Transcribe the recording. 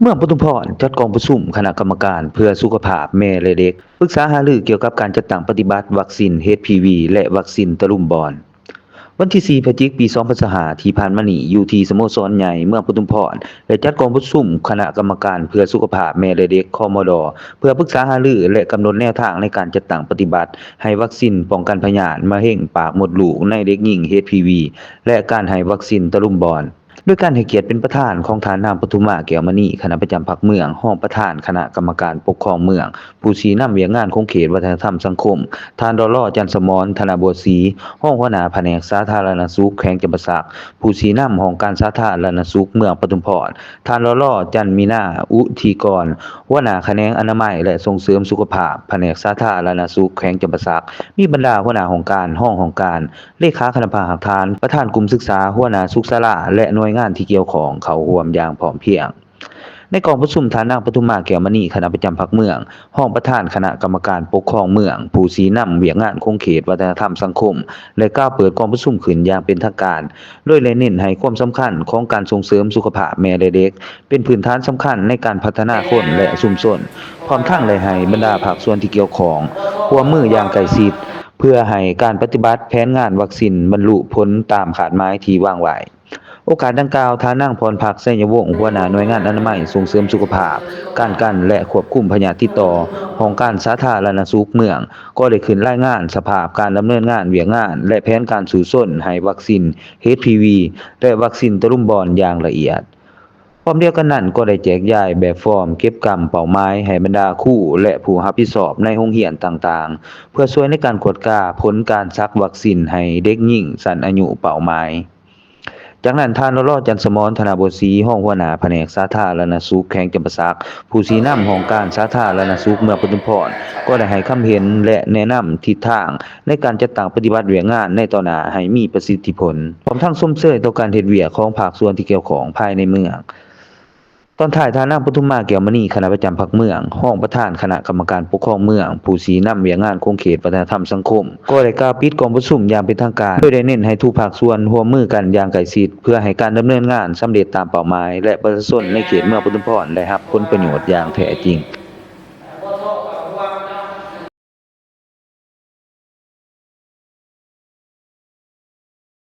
ເມືອງປະທຸມພອນ ຈັດກອງປະຊຸມຄະນະກຳມະການເພື່ອສຸຂະພາບແມ່ ແລະ ເດັກ ປຶກສາຫາລືກ່ຽວກັບການຈັດຕັ້ງປະຕິບັດວັກຊິນ ເອດພີວີ ແລະ ວັກຊິນຕະລຸມບອນ. ວັນທີສີ່ ພະຈິກ ປີສອງພັນຊາວຫ້າ ທີ່ຜ່ານມານີ້ ຢູ່ທີ່ສະໂມສອນໃຫຍ່ເມືອງປະທຸມພອນ ໄດ້ຈັດກອງປະຊຸມຄະນະກຳມະການເພື່ອສຸຂະພາບແມ່ ແລະ ເດັກ ຄມດ ເພື່ອປຶກສາຫາລື ແລະ ກຳນົດແນວທາງໃນການຈັດຕັ້ງປະຕິບັດໃຫ້ວັກຊິນປ້ອງກັນພະຍາດມະເຮັງປາກມົດລູກໃນເດັກຍິງ ເອດພີວີ ແລະ ການໃຫ້ວັກຊິນຕະລຸມບອນ. ໂດຍການໃຫ້ກຽດເປັນປະທານຂອງທ່ານນາງປະທຸມມາ ແກ້ວມະນີ ຄະນະປະຈຳພັກເມືອງ, ຮອງປະທານຄະນະກຳມະການປົກຄອງເມືອງ, ຜູ້ຊີ້ນຳວຽກງານຂົງເຂດວັດທະນະທຳສັງຄົມ, ທ່ານ ດອລ ຈັນສະໝອນ ທະນະບົວສີ ຮອງຫົວໜ້າພະແນກສາທາລະນະສຸກແຂວງຈຳປາສັກ, ຜູ້ຊີ້ນຳຫ້ອງການສາທາລະນະສຸກເມືອງປະທຸມພອນ, ທ່ານ ດລ ຈັນມີນາ ອຸທິກອນ ຫົວໜ້າຂະແໜງອະນາໄມ ແລະ ສົ່ງເສີມສຸຂະພາບ ພະແນກສາທາລະນະສຸກແຂວງຈຳປາສັກ, ມີບັນດາຫົວໜ້າຫ້ອງການ, ຮອງຫ້ອງການ, ເລຂາຄະນະພາກຮາກຖານ, ປະທານກຸ່ມສຶກສາ, ຫົວໜ້າສຸກສາລາ ແລະ ໜ່ວຍງານທີ່ກ່ຽວຂ້ອງເຂົ້າຮ່ວມຢ່າງພ້ອມພຽງ. ໃນກອງປະຊຸມ, ທ່ານນາງປະທຸມມາ ແກ້ວມະນີ ຄະນະປະຈຳພັກເມືອງ, ຮອງປະທານຄະນະກຳມະການປົກຄອງເມືອງ, ຜູ້ຊີ້ນຳວຽກງານຂົງເຂດວັດທະນະທຳສັງຄົມ ໄດ້ກ່າວເປີດກອງປະຊຸມຂຶ້ນຢ່າງເປັນທາງການ, ໂດຍໄດ້ເນັ້ນໃຫ້ຄວາມສຳຄັນຂອງການສົ່ງເສີມສຸຂະພາບແມ່ ແລະ ເດັກ ເປັນພື້ນຖານສຳຄັນໃນການພັດທະນາຄົນ ແລະ ຊຸມຊົນ, ພ້ອມທັງໄດ້ໃຫ້ບັນດາພາກສ່ວນທີ່ກ່ຽວຂ້ອງຮ່ວມມືຢ່າງໃກ້ຊິດ ເພື່ອໃຫ້ການປະຕິບັດແຜນງານວັກຊິນບັນລຸຜົນຕາມຄາດໝາຍທີ່ວາງໄວ້. ໂອກາດດັ່ງກ່າວ, ທ່ານນາງ ພອນພັກ ໄຊຍະວົງ ຫົວໜ້າໜ່ວຍງານອະນາໄມສົ່ງເສີມສຸຂະພາບ, ປ້ອງກັນ ແລະ ຄວບຄຸມພະຍາດຕິດຕໍ່ ຫ້ອງການສາທາລະນະສຸກເມືອງ ກໍໄດ້ຂຶ້ນລາຍງານສະພາບການດຳເນີນງານວຽກງານ ແລະ ແຜນການສູ້ຊົນໃຫ້ວັກຊິນ ເອດພີວີ ແລະ ວັກຊິນຕະລຸມບອນຢ່າງລະອຽດ. ພ້ອມດຽວກັນນັ້ນ, ກໍໄດ້ແຈກຢາຍແບບຟອມເກັບກຳເປົ້າໝາຍໃຫ້ບັນດາຄູ ແລະ ຜູ້ຮັບຜິດຊອບໃນໂຮງຮຽນຕ່າງໆ ເພື່ອຊ່ວຍໃນການກວດກາຜົນການສັກວັກຊິນໃຫ້ເດັກຍິງຊັ້ນອາຍຸເປົ້າໝາຍ. ຈາກນັ້ນ, ທ່ານ ດລ ຈັນສະໝອນ ທະນະບົວສີ ຮອງຫົວໜ້າພະແນກສາທາລະນະສຸກແຂວງຈຳປາສັກ, ຜູ້ຊີ້ນຳຫ້ອງການສາທາລະນະສຸກເມືອງປະທຸມພອນ ກໍໄດ້ໃຫ້ຄຳເຫັນ ແລະ ແນະນຳທິດທາງໃນການຈັດຕັ້ງປະຕິບັດວຽກງານໃນຕໍ່ໜ້າໃຫ້ມີປະສິດທິຜົນ, ພ້ອມທັງຊົມເຊີຍຕໍ່ການເຮັດວຽກຂອງພາກສ່ວນທີ່ກ່ຽວຂ້ອງພາຍໃນເມືອງ. ຕອນທ້າຍ, ທ່ານນາງປະທຸມມາ ແກ້ວມະນີ ຄະນະປະຈຳພັກເມືອງ, ຮອງປະທານຄະນະກຳມະການປົກຄອງເມືອງ, ຜູ້ຊີ້ນຳວຽກງານຂົງເຂດວັດທະນະທຳສັງຄົມ ກໍໄດ້ກ່າວປິດກອງປະຊຸມຢ່າງເປັນທາງການ, ໂດຍໄດ້ເນັ້ນໃຫ້ທຸກພາກສ່ວນຮ່ວມມືກັນຢ່າງໃກ້ຊິດ ເພື່ອໃຫ້ການດຳເນີນງານສຳເລັດຕາມເປົ້າໝາຍ ແລະ ປະຊາຊົນໃນເຂດເມືອງປະທຸມພອນໄດ້ຮັບຜົນປະໂຫຍດຢ່າງແທ້ຈິງ.